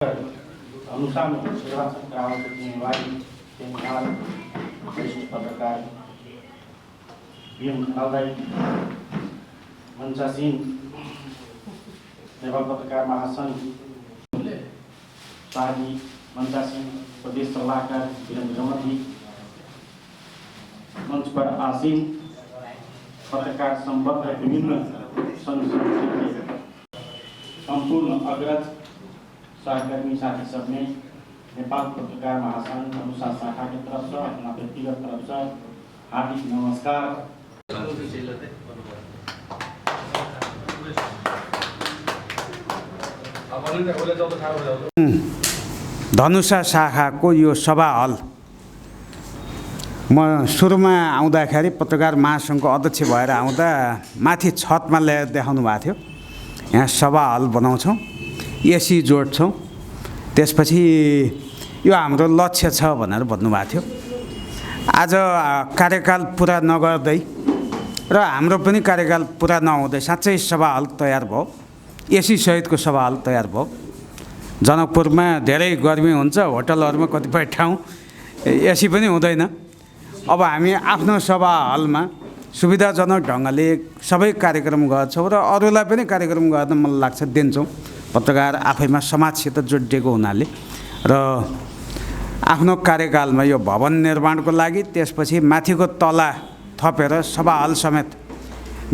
अनुसार सेवा सत्कारको जिम्मेवारी त्यहाँ वरिष्ठ पत्रकार भीमलाई मन्चा सिंह नेपाल पत्रकार महासंघ शाही मन्चा सिंह प्रदेश सल्लाहकार वीरेन्द्र मती मंच पर आसीन पत्रकार संबद्ध विभिन्न संघ संस्था संपूर्ण अग्रज सहकर्मी साथी सब ने नेपाल पत्रकार महासंघ अनुसार शाखा की तरफ से अपना व्यक्तिगत तरफ से हार्दिक नमस्कार। धनुषा शाखाको यो सभा हल म सुरुमा आउँदाखेरि पत्रकार महासंघको अध्यक्ष भएर आउँदा माथि छतमा ल्याएर देखाउनु भएको थियो। यहाँ सभा हल बनाउँछौँ, एसी जोड्छौँ, त्यसपछि यो हाम्रो लक्ष्य छ भनेर भन्नुभएको थियो। आज कार्यकाल पुरा नगर्दै र हाम्रो पनि कार्यकाल पुरा नहुँदै साँच्चै सभा हल तयार भयो, एसी सहितको सभा हल तयार भयो। जनकपुरमा धेरै गर्मी हुन्छ, होटलहरूमा कतिपय ठाउँ एसी पनि हुँदैन। अब हामी आफ्नो सभा हलमा सुविधाजनक ढङ्गले सबै कार्यक्रम गर्छौँ र अरूलाई पनि कार्यक्रम गर्न मन लाग्छ दिन्छौँ। पत्रकार आफैमा समाजसित जोडिएको हुनाले र आफ्नो कार्यकालमा यो भवन निर्माणको लागि त्यसपछि माथिको तला थपेर सभा हल समेत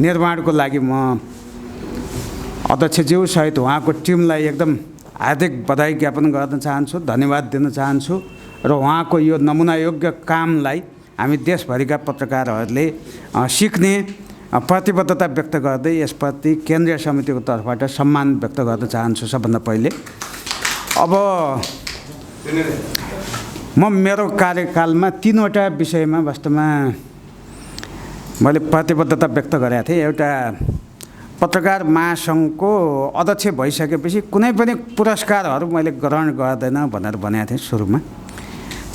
निर्माणको लागि म अध्यक्षज्यू सहित उहाँको टिमलाई एकदम हार्दिक बधाई ज्ञापन गर्न चाहन्छु, धन्यवाद दिन चाहन्छु र उहाँको यो नमुनायोग्य कामलाई हामी देशभरिका पत्रकारहरूले सिक्ने प्रतिबद्धता व्यक्त गर्दै यसप्रति केन्द्रीय समितिको तर्फबाट सम्मान व्यक्त गर्न चाहन्छु। सबभन्दा पहिले अब म मेरो कार्यकालमा तीनवटा विषयमा वास्तवमा मैले प्रतिबद्धता व्यक्त गरेका थिएँ। एउटा पत्रकार महासंघको अध्यक्ष भइसकेपछि कुनै पनि पुरस्कारहरू मैले ग्रहण गर्दैन भनेर भनेको थिएँ सुरुमा।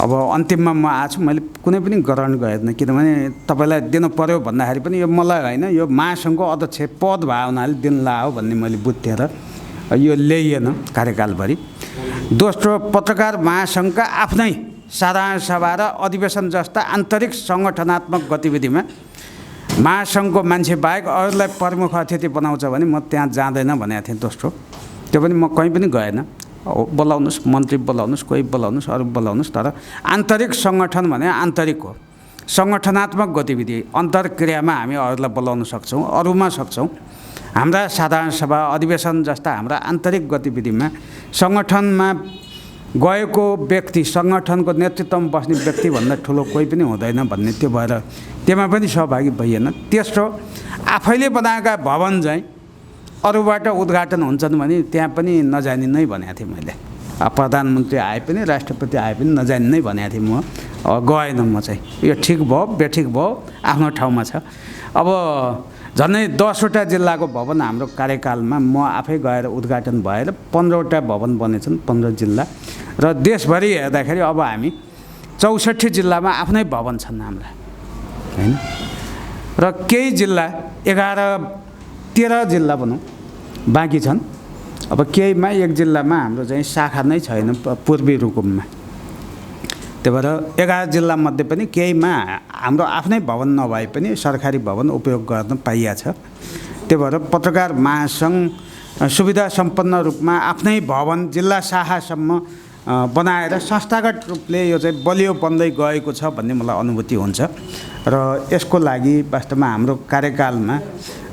अब अन्तिममा म आछु, मैले कुनै पनि ग्रहण गरेन, किनभने तपाईँलाई दिनु पर्यो भन्दाखेरि पनि यो मलाई होइन, यो महासंघको अध्यक्ष पद भए हुनाले दिन लाओ भन्ने मैले बुझ्थेँ र यो ल्याइएन कार्यकालभरि। दोस्रो, पत्रकार महासंघका आफ्नै साधारण सभा र अधिवेशन जस्ता आन्तरिक सङ्गठनात्मक गतिविधिमा महासंघको मान्छे बाहेक अरूलाई प्रमुख अतिथि बनाउँछ भने म त्यहाँ जाँदैन भनेको थिएँ। दोस्रो, त्यो पनि म कहीँ पनि गएन। बोलाउनुहोस्, मन्त्री बोलाउनुहोस्, कोही बोलाउनुहोस्, अरू बोलाउनुहोस्, तर आन्तरिक सङ्गठन भने आन्तरिक हो। सङ्गठनात्मक गतिविधि अन्तर्क्रियामा हामी अरूलाई बोलाउन सक्छौँ, अरूमा सक्छौँ। हाम्रा साधारण सभा अधिवेशन जस्ता हाम्रा आन्तरिक गतिविधिमा सङ्गठनमा गएको व्यक्ति, सङ्गठनको नेतृत्वमा बस्ने व्यक्तिभन्दा ठुलो कोही पनि हुँदैन भन्ने, त्यो भएर त्यसमा पनि सहभागी भइएन। तेस्रो, आफैले बनाएका भवन चाहिँ अरूबाट उद्घाटन हुन्छन् भने त्यहाँ पनि नजाने नै भनेको थिएँ मैले। प्रधानमन्त्री आए पनि राष्ट्रपति आए पनि नजाने नै भनेको थिएँ म। गएन म चाहिँ। यो ठिक भयो बेठिक भयो आफ्नो ठाउँमा छ। अब झन्डै 10वटा जिल्लाको भवन हाम्रो कार्यकालमा म आफै गएर उद्घाटन भएर 15वटा भवन बनेछन्, 15 जिल्ला र देशभरि हेर्दाखेरि अब हामी 64 जिल्लामा आफ्नै भवन छन् हाम्रा, होइन। र केही जिल्ला 13 जिल्ला भनौँ बाँकी छन्। अब केहीमा एक जिल्लामा हाम्रो चाहिँ शाखा नै छैन, पूर्वी रुकुममा। त्यही भएर 11 जिल्लामध्ये पनि केहीमा हाम्रो आफ्नै भवन नभए पनि सरकारी भवन उपयोग गर्न पाइएको छ। त्यही भएर पत्रकार महासंघ सुविधा सम्पन्न रूपमा आफ्नै भवन जिल्ला शाखासम्म बनाएर संस्थागत रूपले यो चाहिँ बलियो बन्दै गएको छ भन्ने मलाई अनुभूति हुन्छ। र यसको लागि वास्तवमा हाम्रो कार्यकालमा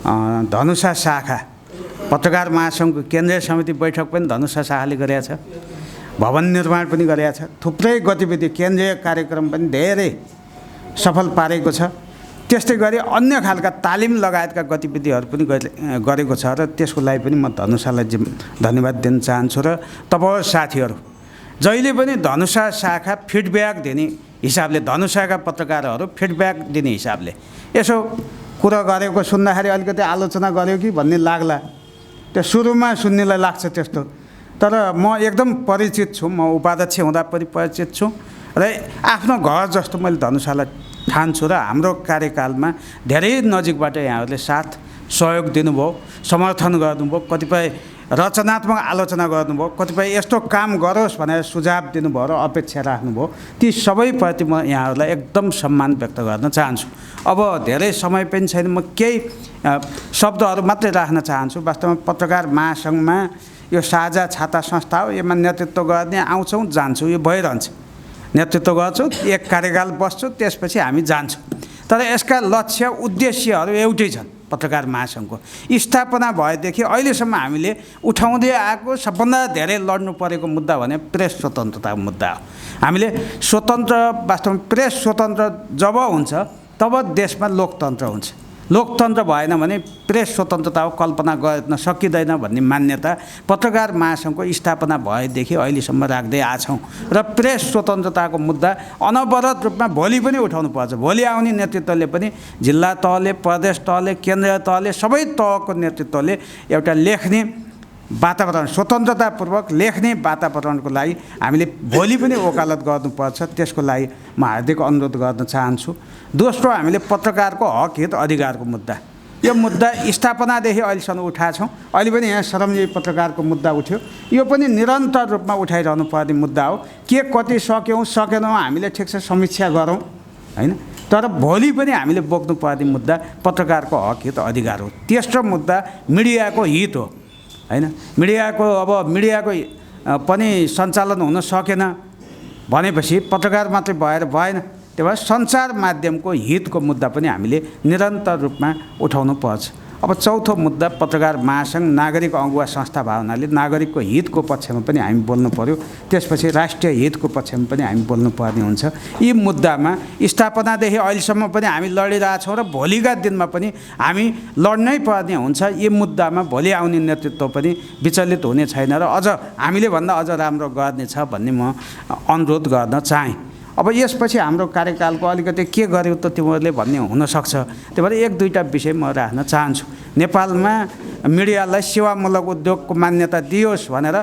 धनुषा शाखा, पत्रकार महासंघको केन्द्रीय समिति बैठक पनि धनुषा शाखाले गरेका छ, भवन निर्माण पनि गरेका छ, थुप्रै गतिविधि केन्द्रीय कार्यक्रम पनि धेरै सफल पारेको छ। त्यस्तै गरी अन्य खालका तालिम लगायतका गतिविधिहरू पनि गरेको छ र त्यसको लागि पनि म धनुषालाई धन्यवाद दिन चाहन्छु। र तपाईँ साथीहरू जहिले पनि धनुषा शाखा फिडब्याक दिने हिसाबले, धनुषाका पत्रकारहरू फिडब्याक दिने हिसाबले यसो कुरा गरेको सुन्दाखेरि अलिकति आलोचना गर्यो कि भन्ने लाग्ला, त्यो सुरुमा सुन्नेलाई लाग्छ त्यस्तो। तर म एकदम परिचित छु, म उपाध्यक्ष हुँदा पनि परिचित छु र आफ्नो घर जस्तो मैले धनुषालाई ठान्छु र हाम्रो कार्यकालमा धेरै नजिकबाट यहाँहरूले साथ सहयोग दिनुभयो, समर्थन गर्नुभयो। कतिपय रचनात्मक आलोचना गर्नुभयो, कतिपय यस्तो काम गरोस् भनेर सुझाव दिनुभयो र अपेक्षा राख्नुभयो। ती सबैप्रति म यहाँहरूलाई एकदम सम्मान व्यक्त गर्न चाहन्छु। अब धेरै समय पनि छैन, म केही शब्दहरू मात्रै राख्न चाहन्छु। वास्तवमा पत्रकार महासङ्घमा यो साझा छाता संस्था हो, यसमा नेतृत्व गर्ने आउँछौँ जान्छौँ, यो भइरहन्छ। नेतृत्व गर्छु, एक कार्यकाल बस्छु, त्यसपछि हामी जान्छौँ। तर यसका लक्ष्य उद्देश्यहरू एउटै छन्। पत्रकार महासङ्घको स्थापना भएदेखि अहिलेसम्म हामीले उठाउँदै आएको सबभन्दा धेरै लड्नु परेको मुद्दा भने प्रेस स्वतन्त्रताको मुद्दा हो। हामीले स्वतन्त्र, वास्तवमा प्रेस स्वतन्त्र जब हुन्छ तब देशमा लोकतन्त्र हुन्छ। लोकतन्त्र भएन भने प्रेस स्वतन्त्रताको कल्पना गर्न सकिँदैन भन्ने मान्यता पत्रकार महासङ्घको स्थापना भएदेखि अहिलेसम्म राख्दै आछौँ। र प्रेस स्वतन्त्रताको मुद्दा अनवरत रूपमा भोलि पनि उठाउनु पर्छ। भोलि आउने नेतृत्वले पनि, जिल्ला तहले, प्रदेश तहले, केन्द्रीय तहले, सबै तहको नेतृत्वले एउटा लेख्ने वातावरण, स्वतन्त्रतापूर्वक लेख्ने वातावरणको लागि हामीले भोलि पनि वकालत गर्नुपर्छ। त्यसको लागि म हार्दिक अनुरोध गर्न चाहन्छु। दोस्रो, हामीले पत्रकारको हक हित अधिकारको मुद्दा, यो मुद्दा स्थापनादेखि अहिलेसम्म उठाएको छौँ। अहिले पनि यहाँ श्रमजीवी पत्रकारको मुद्दा उठ्यो, यो पनि निरन्तर रूपमा उठाइरहनु पर्ने मुद्दा हो। के कति सक्यौँ सकेनौँ हामीले ठिकसे समीक्षा गरौँ, होइन? तर भोलि पनि हामीले बोक्नुपर्ने मुद्दा पत्रकारको हक हित अधिकार हो। तेस्रो मुद्दा मिडियाको हित हो, होइन? मिडियाको पनि सञ्चालन हुन सकेन भनेपछि पत्रकार मात्रै भएर भएन। त्यही भएर सञ्चार माध्यमको हितको मुद्दा पनि हामीले निरन्तर रूपमा उठाउनु पर्छ। अब चौथो मुद्दा, पत्रकार महासङ्घ नागरिक अगुवा संस्था भए हुनाले नागरिकको हितको पक्षमा पनि हामी बोल्नु पर्यो। त्यसपछि राष्ट्रिय हितको पक्षमा पनि हामी बोल्नु पर्ने हुन्छ। यी मुद्दामा स्थापनादेखि अहिलेसम्म पनि हामी लडिरहेछौँ र भोलिका दिनमा पनि हामी लड्नै पर्ने हुन्छ। यी मुद्दामा भोलि आउने नेतृत्व पनि विचलित हुने छैन र अझ हामीले भन्दा अझ राम्रो गर्नेछ भन्ने म अनुरोध गर्न चाहेँ। अब यसपछि हाम्रो कार्यकालको अलिकति के गर्यो त तिमीहरूले भन्ने हुनसक्छ। त्यही भएर एक दुईवटा विषय म राख्न चाहन्छु। नेपालमा मिडियालाई सेवामूलक उद्योगको मान्यता दियोस् भनेर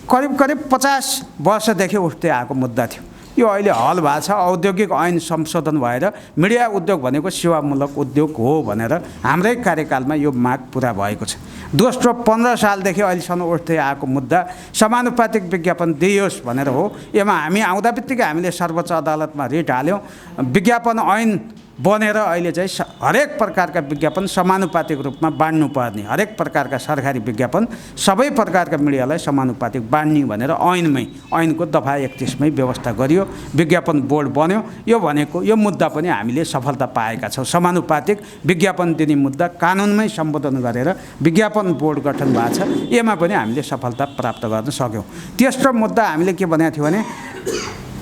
करिब 50 वर्षदेखि उठ्दै आएको मुद्दा थियो। यो अहिले हल भएको छ। औद्योगिक ऐन संशोधन भएर मिडिया उद्योग भनेको सेवामूलक उद्योग हो भनेर हाम्रै कार्यकालमा यो माग पुरा भएको छ। दोस्रो, 15 सालदेखि अहिलेसम्म उठ्दै आएको मुद्दा समानुपातिक विज्ञापन दिइयोस् भनेर हो। यसमा हामी आउँदा बित्तिकै हामीले सर्वोच्च अदालतमा रिट हाल्यौँ। विज्ञापन ऐन बनेर अहिले चाहिँ हरेक प्रकारका विज्ञापन समानुपातिक रूपमा बाँड्नुपर्ने, हरेक प्रकारका सरकारी विज्ञापन सबै प्रकारका मिडियालाई समानुपातिक बाँड्ने भनेर ऐनको दफा 31मै व्यवस्था गरियो। विज्ञापन बोर्ड बन्यो। यो मुद्दा पनि हामीले सफलता पाएका छौँ। समानुपातिक विज्ञापन दिने मुद्दा कानुनमै सम्बोधन गरेर विज्ञापन बोर्ड गठन भएको छ। यसमा पनि हामीले सफलता प्राप्त गर्न सक्यौँ। तेस्रो मुद्दा हामीले के भनेको थियो भने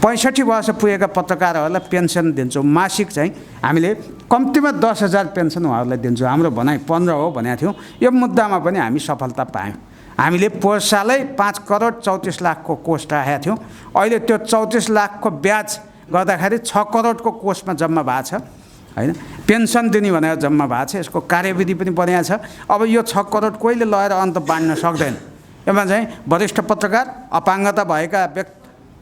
65 वर्ष पुगेका पत्रकारहरूलाई पेन्सन दिन्छौँ। मासिक चाहिँ हामीले कम्तीमा 10,000 पेन्सन उहाँहरूलाई दिन्छौँ। हाम्रो भनाइ 15 हो भनेको थियौँ। यो मुद्दामा पनि हामी सफलता पायौँ। हामीले पोहोर सालै 5 करोड 34 लाखको कोष राखेका थियौँ। अहिले त्यो 34 लाखको ब्याज गर्दाखेरि 6 करोडको कोषमा जम्मा भएको छ, होइन? पेन्सन दिने भनेर जम्मा भएको छ। यसको कार्यविधि पनि बनाएको छ। अब यो 6 करोड कोहीले लगेर अन्त बाँड्न सक्दैन। यसमा चाहिँ वरिष्ठ पत्रकार, अपाङ्गता भएका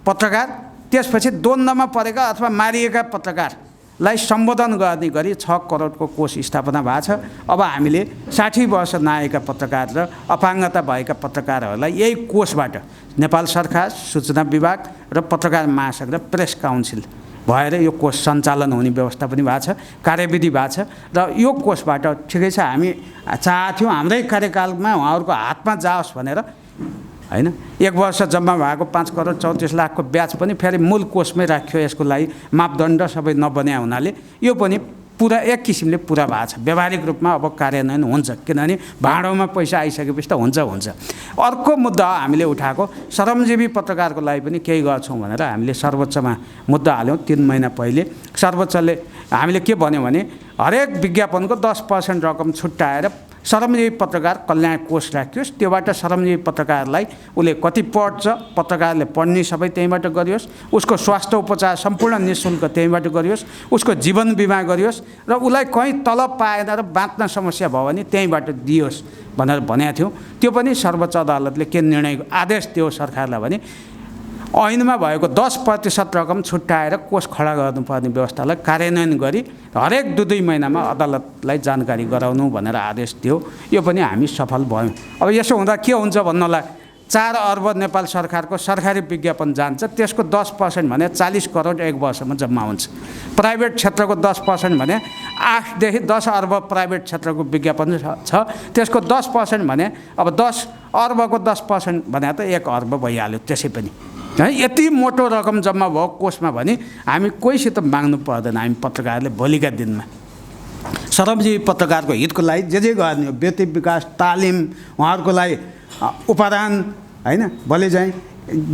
पत्रकार, त्यसपछि द्वन्द्वमा परेका अथवा मारिएका पत्रकारलाई सम्बोधन गर्ने गरी 6 करोडको कोष स्थापना भएको छ। अब हामीले 60 वर्ष नआएका पत्रकार र अपाङ्गता भएका पत्रकारहरूलाई यही कोषबाट नेपाल सरकार, सूचना विभाग र पत्रकार महासङ्घ र प्रेस काउन्सिल भएर यो कोष सञ्चालन हुने व्यवस्था पनि भएको छ, कार्यविधि भएको छ। र यो कोषबाट ठिकै छ, हामी चाहन्थ्यौँ हाम्रै कार्यकालमा उहाँहरूको हातमा जाओस् भनेर, होइन? 1 वर्ष जम्मा भएको 5 करोड 34 लाखको ब्याज पनि फेरि मूल कोषमै राख्यो। यसको लागि मापदण्ड सबै नबन्या हुनाले यो पनि पुरा एक किसिमले पुरा भएको छ। व्यावहारिक रूपमा अब कार्यान्वयन हुन्छ, किनभने भाँडोमा पैसा आइसकेपछि त हुन्छ। अर्को मुद्दा हामीले उठाएको श्रमजीवी पत्रकारको लागि पनि केही गर्छौँ भनेर हामीले सर्वोच्चमा मुद्दा हाल्यौँ 3 महिना पहिले। सर्वोच्चले हामीले के भन्यो भने हरेक विज्ञापनको 10% रकम छुट्याएर श्रमजीवी पत्रकार कल्याण कोष राखियोस्। त्योबाट श्रमजीवी पत्रकारलाई उसले कति पढ्छ, पत्रकारले पढ्ने सबै त्यहीँबाट गरियोस्। उसको स्वास्थ्य उपचार सम्पूर्ण निःशुल्क त्यहीँबाट गरियोस्। उसको जीवन बिमा गरियोस् र उसलाई कहीँ तलब पाएन र बाँच्न समस्या भयो भने त्यहीँबाट दियोस् भनेर भनेका थियौँ। त्यो पनि सर्वोच्च अदालतले के निर्णय आदेश दियो सरकारलाई भने ऐनमा भएको 10% रकम छुट्याएर कोष खडा गर्नुपर्ने व्यवस्थालाई कार्यान्वयन गरी हरेक 2-2 महिनामा अदालतलाई जानकारी गराउनु भनेर आदेश दियो। यो पनि हामी सफल भयौँ। अब यसो हुँदा के हुन्छ भन्नलाई 4 अर्ब नेपाल सरकारको सरकारी विज्ञापन जान्छ, त्यसको 10% भने 40 करोड 1 वर्षमा जम्मा हुन्छ। प्राइभेट क्षेत्रको 10% भने 8 देखि 10 अर्ब प्राइभेट क्षेत्रको विज्ञापन छ, त्यसको 10% भने अब 10 अर्बको 10% भने त 1 अर्ब भइहाल्यो त्यसै पनि है। यति मोटो रकम जम्मा भयो कोषमा भने हामी कोहीसित माग्नु पर्दैन। हामी पत्रकारले भोलिका दिनमा श्रमजीवी पत्रकारको हितको लागि जे गर्ने हो, व्यक्ति विकास तालिम, उहाँहरूको लागि उपादान हैन, भोलि चाहिँ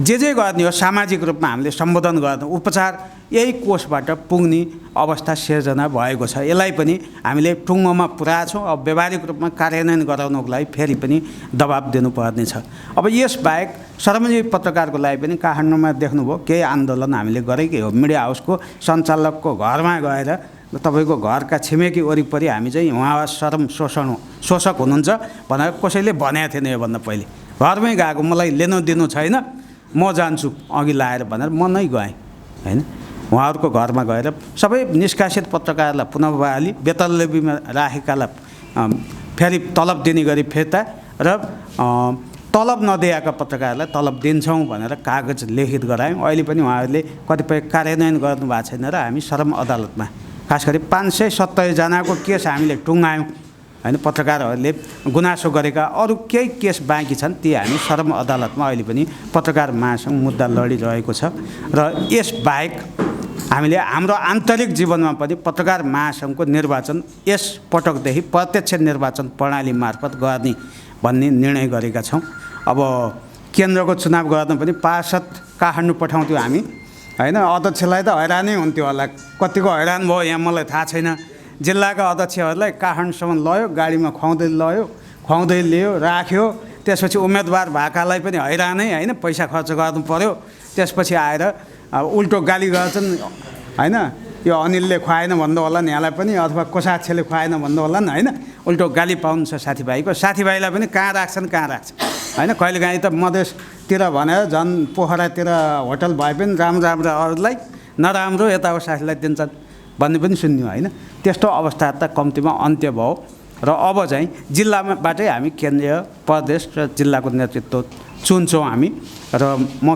जे गर्ने हो सामाजिक रूपमा हामीले सम्बोधन गर्ने उपचार यही कोषबाट पुग्ने अवस्था सिर्जना भएको छ। यसलाई पनि हामीले टुङ्गोमा पुर्याएको छौँ। अब व्यावहारिक रूपमा कार्यान्वयन गराउनको लागि फेरि पनि दबाब दिनुपर्ने छ। अब यसबाहेक श्रमजीवी पत्रकारको लागि पनि काठमाडौँमा देख्नुभयो केही आन्दोलन हामीले गरेकै हो। मिडिया हाउसको सञ्चालकको घरमा गएर तपाईँको घरका छिमेकी वरिपरि हामी चाहिँ उहाँ श्रम शोषक हुनुहुन्छ भनेर कसैले भनेको थिएन। योभन्दा पहिले घरमै गएको, मलाई लिनु दिनु छैन, म जान्छु अघि लाएर भनेर म नै गएँ हैन। उहाँहरूको घरमा गएर सबै निष्कासित पत्रकारलाई पुनः बहाली, वेतनलेबीमा राखेकालाई फेरि तलब दिने गरी फिर्ता र तलब नदिएका पत्रकारलाई तलब दिन्छौँ भनेर कागज लेखित गरायौँ। अहिले पनि उहाँहरूले कतिपय कार्यान्वयन गर्नुभएको छैन र हामी श्रम अदालतमा खास गरी 570 जनाको केस हामीले टुङ्गायौँ हैन। पत्रकारहरूले गुनासो गरेका अरू केही केस बाँकी छन्, ती हामी श्रम अदालतमा अहिले पनि पत्रकार महासङ्घ मुद्दा लडिरहेको छ। र यसबाहेक हामीले हाम्रो आन्तरिक जीवनमा पनि पत्रकार महासङ्घको निर्वाचन यस पटकदेखि प्रत्यक्ष निर्वाचन प्रणाली मार्फत गर्ने भन्ने निर्णय गरेका छौँ। अब केन्द्रको चुनाव गर्न पनि पार्षद काठमाडौँ पठाउँथ्यौँ हामी हैन। अध्यक्षलाई त हैरानै हुन्थ्यो होला, कतिको हैरान भयो यहाँ मलाई थाहा छैन। जिल्लाका अध्यक्षहरूलाई काठमाडौँसम्म लयो, गाडीमा खुवाउँदै ल्यायो, राख्यो। त्यसपछि उम्मेदवार भएकालाई पनि हैरानै हैन, पैसा खर्च गर्नु पर्यो। त्यसपछि आएर उल्टो गाली गर्छन् हैन, यो अनिलले खुवाएन भन्दा होला नि यहाँलाई पनि, अथवा कोषाध्यक्षले खुवाएन भन्दा होला नि हैन। उल्टो गाली पाउनु छ साथीभाइको, साथीभाइलाई पनि कहाँ राख्छन् हैन। कहिलेकाहीँ त मधेसतिर भनेर झन् पोखरातिर होटल भए पनि राम्रो अरूलाई नराम्रो यताको साथीलाई दिन्छन् भन्ने पनि सुन्यौँ हैन। त्यस्तो अवस्था त कम्तीमा अन्त्य भयो र अब चाहिँ जिल्लाबाटै हामी केन्द्रीय प्रदेश र जिल्लाको नेतृत्व चुन्छौँ हामी। र म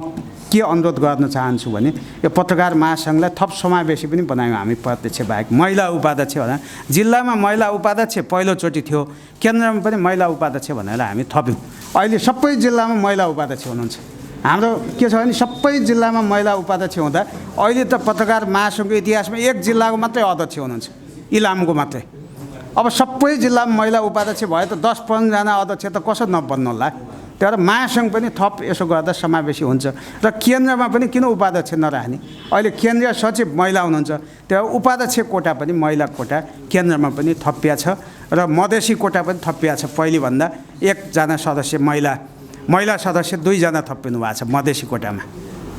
के अनुरोध गर्न चाहन्छु भने यो पत्रकार महासङ्घलाई थप समावेशी पनि बनायौँ हामी। प्रत्यक्ष बाहेक महिला उपाध्यक्ष भनेर जिल्लामा महिला उपाध्यक्ष पहिलोचोटि थियो, केन्द्रमा पनि महिला उपाध्यक्ष भनेर हामी थप्यौँ। अहिले सबै जिल्लामा महिला उपाध्यक्ष हुनुहुन्छ। हाम्रो के छ भने सबै जिल्लामा महिला उपाध्यक्ष हुँदा अहिले त पत्रकार महासङ्घको इतिहासमा एक जिल्लाको मात्रै अध्यक्ष हुनुहुन्छ, इलामको मात्रै। अब सबै जिल्लामा महिला उपाध्यक्ष भयो त 10-15 जना अध्यक्ष त कसो नबन्नु होला। त्यही भएर महासङ्घ पनि थप यसो गर्दा समावेशी हुन्छ। र केन्द्रमा पनि किन उपाध्यक्ष नराख्ने, अहिले केन्द्रीय सचिव महिला हुनुहुन्छ, त्यहाँ उपाध्यक्ष कोटा पनि महिला कोटा केन्द्रमा पनि थपिया छ र मधेसी कोटा पनि थपिया छ। पहिलेभन्दा 1 जना सदस्य महिला सदस्य 2 जना थपिनु भएको छ मधेसी कोटामा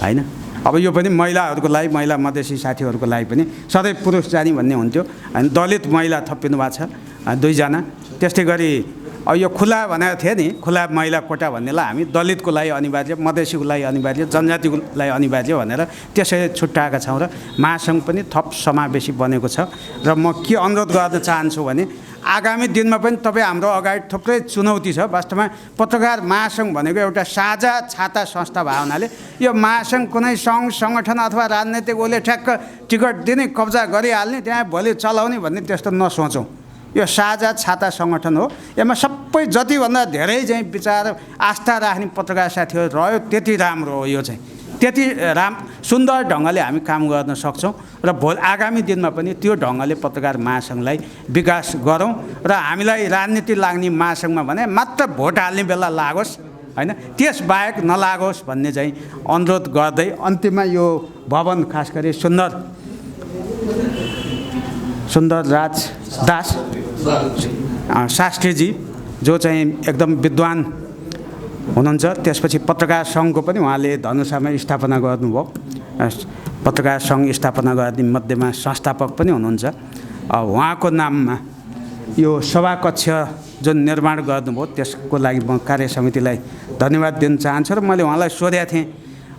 हैन। अब यो पनि महिलाहरूको लागि, महिला मधेसी साथीहरूको लागि पनि सधैँ पुरुष जाने भन्ने हुन्थ्यो, अनि दलित महिला थपिनु भएको छ 2 जना। त्यस्तै गरी अब यो खुला भनेको थियो नि, खुला महिला कोटा भन्नेलाई हामी दलितको लागि अनिवार्य, मधेसीको लागि अनिवार्य, जनजातिको लागि अनिवार्य भनेर त्यसरी छुट्याएका छौँ। र महासङ्घ पनि थप समावेशी बनेको छ। र म के अनुरोध गर्न चाहन्छु भने आगामी दिनमा पनि तपाईँ हाम्रो अगाडि थुप्रै चुनौती छ। वास्तवमा पत्रकार महासङ्घ भनेको एउटा साझा छाता संस्था भएको हुनाले यो महासङ्घ कुनै सङ्घ सङ्गठन अथवा राजनैतिक उसले ठ्याक्क टिकट दिने, कब्जा गरिहाल्ने, त्यहाँ भोलि चलाउने भन्ने त्यस्तो नसोचौँ। यो साझा छाता सङ्गठन हो। यसमा सबै जतिभन्दा धेरै चाहिँ विचार आस्था राख्ने पत्रकार साथीहरू रह्यो त्यति राम्रो हो। यो चाहिँ त्यति सुन्दर ढङ्गले हामी काम गर्न सक्छौँ र आगामी दिनमा पनि त्यो ढङ्गले पत्रकार महासङ्घलाई विकास गरौँ। र हामीलाई राजनीति लाग्ने महासङ्घमा भने मात्र भोट हाल्ने बेला लागोस् हैन, त्यसबाहेक नलागोस् भन्ने चाहिँ अनुरोध गर्दै अन्तिममा यो भवन खास गरी सुन्दर राज दास शास्त्रीजी जो चाहिँ एकदम विद्वान हुनुहुन्छ। त्यसपछि पत्रकार सङ्घको पनि उहाँले धनुषामा स्थापना गर्नुभयो, पत्रकार सङ्घ स्थापना गर्ने मध्येमा संस्थापक पनि हुनुहुन्छ। उहाँको नाममा यो सभाकक्ष जुन निर्माण गर्नुभयो त्यसको लागि म कार्य समितिलाई धन्यवाद दिन चाहन्छु। र मैले उहाँलाई सोधेको थिएँ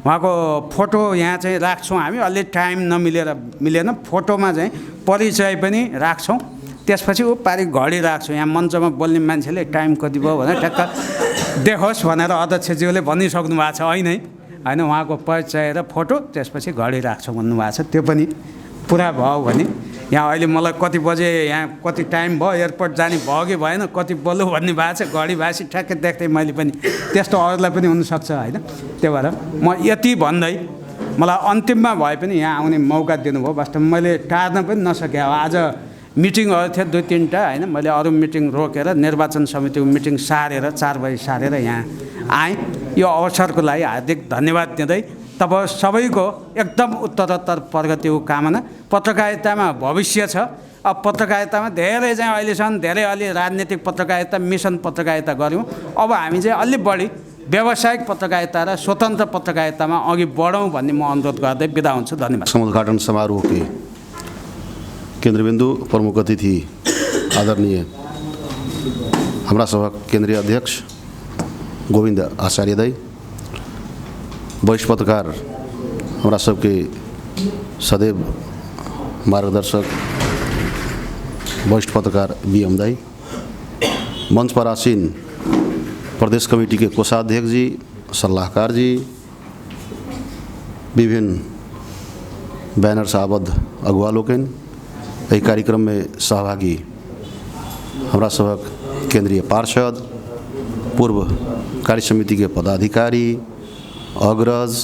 उहाँको फोटो यहाँ चाहिँ राख्छौँ हामी। अलि टाइम मिलेन फोटोमा चाहिँ परिचय पनि राख्छौँ। त्यसपछि ऊ पारि घडी राख्छौँ। यहाँ मञ्चमा बोल्ने मान्छेले टाइम कति भयो भनेर ठ्याक्क देखोस् भनेर अध्यक्षज्यूले भनिसक्नु भएको छ होइन उहाँको परिचय र फोटो त्यसपछि घडी राख्छौँ भन्नुभएको छ। त्यो पनि पुरा भयो भने यहाँ अहिले मलाई कति बजे यहाँ कति टाइम भयो एयरपोर्ट जाने भयो कि भएन कति बोल्नु भन्ने भएको छ घडी भाषी ठ्याक्कै देख्दै मैले पनि त्यस्तो अरूलाई पनि हुनसक्छ होइन। त्यही भएर म यति भन्दै मलाई अन्तिममा भए पनि यहाँ आउने मौका दिनुभयो। वास्तवमा मैले टार्न पनि नसकेँ। आज मिटिङहरू थियो 2-3टा होइन। मैले अरू मिटिङ रोकेर निर्वाचन समितिको मिटिङ सारेर 4 बजी सारेर यहाँ आएँ। यो अवसरको लागि हार्दिक धन्यवाद दिँदै तब सबैको एकदम उत्तरोत्तर प्रगतिको कामना। पत्रकारितामा भविष्य छ। अब पत्रकारितामा धेरै चाहिँ अहिलेसम्म धेरै अलि राजनीतिक पत्रकारिता मिसन पत्रकारिता गऱ्यौँ। अब हामी चाहिँ अलि बढी व्यावसायिक पत्रकारिता र स्वतन्त्र पत्रकारितामा अघि बढौँ भन्ने म अनुरोध गर्दै बिदा हुन्छु। धन्यवाद। समुद्घाटन समारोह के केन्द्रबिन्दु प्रमुख अतिथि आदरणीय हाम्रा सभा केन्द्रीय अध्यक्ष गोविंद आचार्यदाई, वरिष्ठ पत्रकार हमारा सबके सदैव मार्गदर्शक वरिष्ठ पत्रकार BM दाई, मंच पर आसीन प्रदेश कमेटी के कोषाध्यक्ष जी, सलाहकार जी, विभिन्न बैनर से आबद्ध अगुवा लोकन, यही कार्यक्रम में सहभागी हमारा सभा केंद्रीय पार्षद, पूर्व कार्य समिति के पदाधिकारी, अग्रज,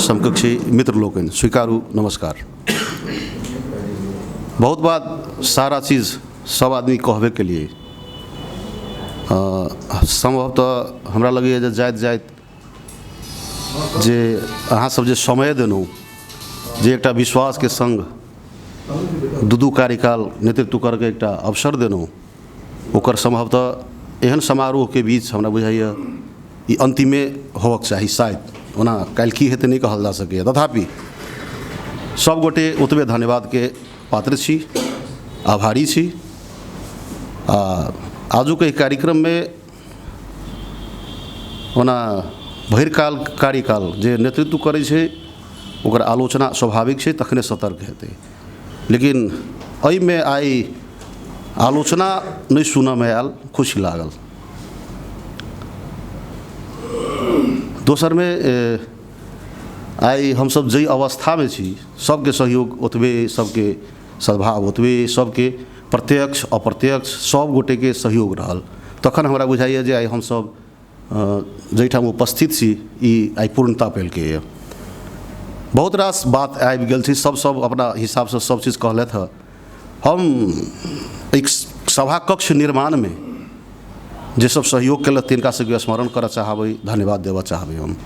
समकक्षी मित्र लोकन, स्वीकारु नमस्कार। बहुत बात सारा चीज़ सब आदमी कहबे के लिए संभवतः हमरा लगे है जाइत जे अहाँ सब जे समय देनु, जे एकटा विश्वास के संग दू कार्यकाल नेतृत्व करके एकटा अवसर देनु, ओकर संभवतः एहन समारोह के बीच हमरा बुझाइए ई अंतिमे होवक चाहिए। शायद ओना काल्हि की हेतै नहीं कहल जा सके। तथापि सब गोटे ओतबे धन्यवाद के पात्र छी, आभारी छी। आजुक एहि कार्यक्रम में ओना भरिकाल कार्यकाल जे नेतृत्व करै छै ओकर आलोचना स्वाभाविक छै, तखने सतर्क हेतै। लेकिन एहि में आई आलोचना नहीं सुनऽ में आयल, खुशी लागल। दोसर में आई हम सब जई अवस्था में छी, सबके सहयोग ओतबे, सबके सद्भाव ओतबे, सबके प्रत्यक्ष अप्रत्यक्ष सब गोटे के सहयोग रहल। तखन हमरा बुझाइए जे आई हम सब जहिठाम उपस्थित छी ई आई पूर्णता पेलके है। बहुत रास बात आबि गेल छी, सब अपना हिसाब से सब चीज़ कहलथि है। हम एक सभा कक्ष निर्माण में जे सब सहयोग कल तिनका सबके स्मरण करऽ चाहबै, धन्यवाद देवऽ चाहबै। हम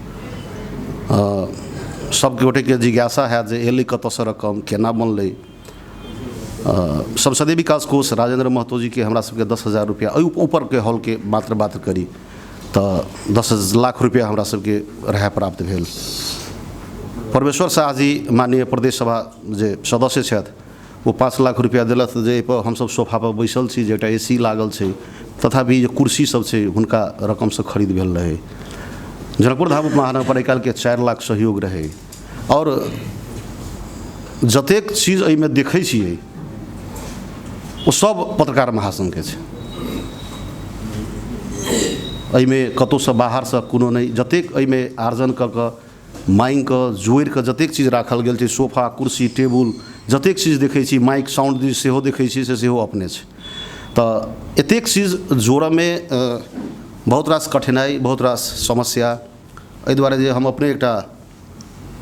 सब गोटे के जिज्ञासा है जे एलै कतऽसँ रकम केना बनलै। संसदीय विकास कोष राजेंद्र महतो जी के हमरा सबके 10,000 रुपया ऊपर के हॉल के मात्र करी तो 10 लाख रुपया हमरा सबके रहे प्राप्त भेल। परमेश्वर शाह जी माननीय प्रदेश सभा जे सदस्य छथि वो 5 लाख रुपया दिलथ, जे पर हम सब सोफा पर बैसल छी, जे AC लागल छै, तथापि जे कुर्सी सब छै हुनका रकम से खरीद भेल रहे। जनकपुर धाम महानगरपालिका के 4 लाख सहयोग रहे। और जतेक चीज एहि में देखै छियै वो सब पत्रकार महासंघ के छै। एहि में कतौ से बाहर से कोनो नहीं, जतेक एहि में आर्जन कऽ माइंग कऽ जोड़ि कऽ जतेक चीज राखल गेल छै, सोफा कुर्सी टेबुल जतेक चीज देखै छी, माइक साउंड सेहो देखै छी, से सेहो अपने छै। तो एतेक चीज जोड़ऽ में बहुत रास कठिनाई, बहुत रास समस्या। एहि दुआरे जे हम अपने एकटा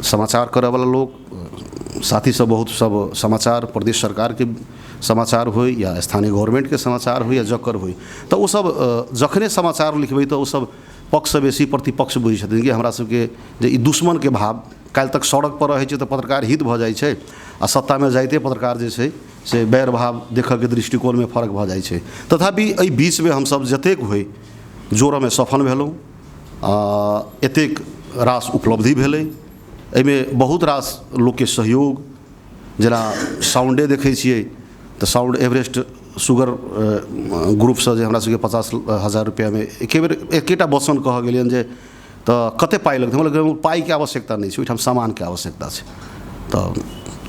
समाचार करऽ वाला लोग, साथी सब बहुत सब समाचार प्रदेश सरकार के समाचार हो या स्थानीय गवर्नमेंट के समाचार हो या जकर हो, तो वो सब जखने समाचार लिखबै तो वो सब पक्ष से बेसी प्रतिपक्ष बुझै छथिन कि हमरा सबके जे ई दुश्मन के भाव काल्हि तक सड़क पर रहै छै तो पत्रकार हित भऽ जाइ छै, आ सत्ता में जाइते पत्रकार जे छै से बैर भाव देखऽ के दृष्टिकोण में फर्क भऽ जाइ छै। तथापि एहि बीच में हम सब जतेक होइ जोड़ऽ में सफल भेलहुँ। एतेक रास उपलब्धि भेलै। एहिमे बहुत रास लोग के सहयोग, जेना साउंडे देखै छियै तो साउंड एवरेस्ट शुगर ग्रुप से जे हमरा सबके 50,000 रुपया में एके बेर एकेटा वचन कह गेलियन जे, तो तो कते पाई लगते मतलब पाई के आवश्यकता नहीं है, सामान के आवश्यकता है। तो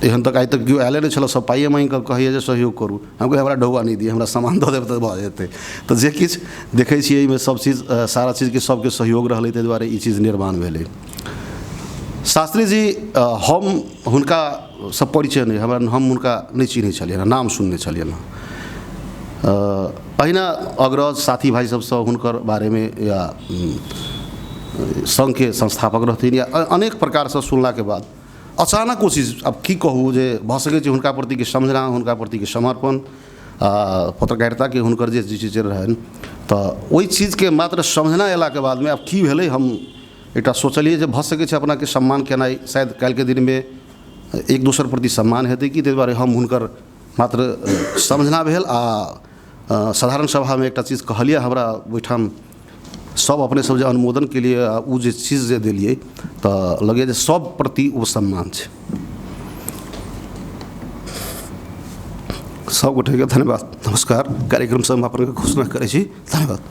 एहन तक आइ तक केओ आयले नहीं छल, सब पाइए मांगि कऽ कहैए जे सहयोग करू, हम कहे हमरा ढौआ नहीं दिए, हमरा सामान दऽ देब तऽ भऽ जेतै। तऽ जे किछु देखै छियै एहिमे सब चीज सारा चीजके सबके सहयोग रहलै, ताहि दुआरे ई चीज निर्माण भेलै। शास्त्री जी हम हुनका सब परिचय नहीं, हम हुनका नहीं चिन्है छलियनि, नाम सुनने छलियनि। पहिने अग्रज साथी भाई सबसँ हुनकर बारेमे या संघ के संस्थापक रहथिन या अनेक प्रकारसँ सुनलाके बाद अचानक ओ चीज अब की कहूँ जे भऽ सकै छै हुनका प्रतिके समझना, हुनका प्रतिके समर्पण, पत्रकारिताके हुनकर जे चीज रहनि, तऽ ओहि चीजके मात्र समझना अयलाके बादमे आब की भेलै, हम एकटा सोचलिए जे भऽ सकै छै अपनाके सम्मान केनाइ, शायद काल्हिके दिनमे एक दोसर प्रति सम्मान हेतै कि, ताहि दुआरे हम हुनकर मात्र समझना भेल। आ साधारण सभामे एकटा चीज कहलिए, हमरा ओहिठाम सब अपने सब जे अनुमोदन के लिए ओ जे चीज जे दिलिए तऽ लगे जे सब प्रति ओ सम्मान छै। सब गोटे के धन्यवाद, नमस्कार। कार्यक्रम समापन के घोषणा करै छी, धन्यवाद।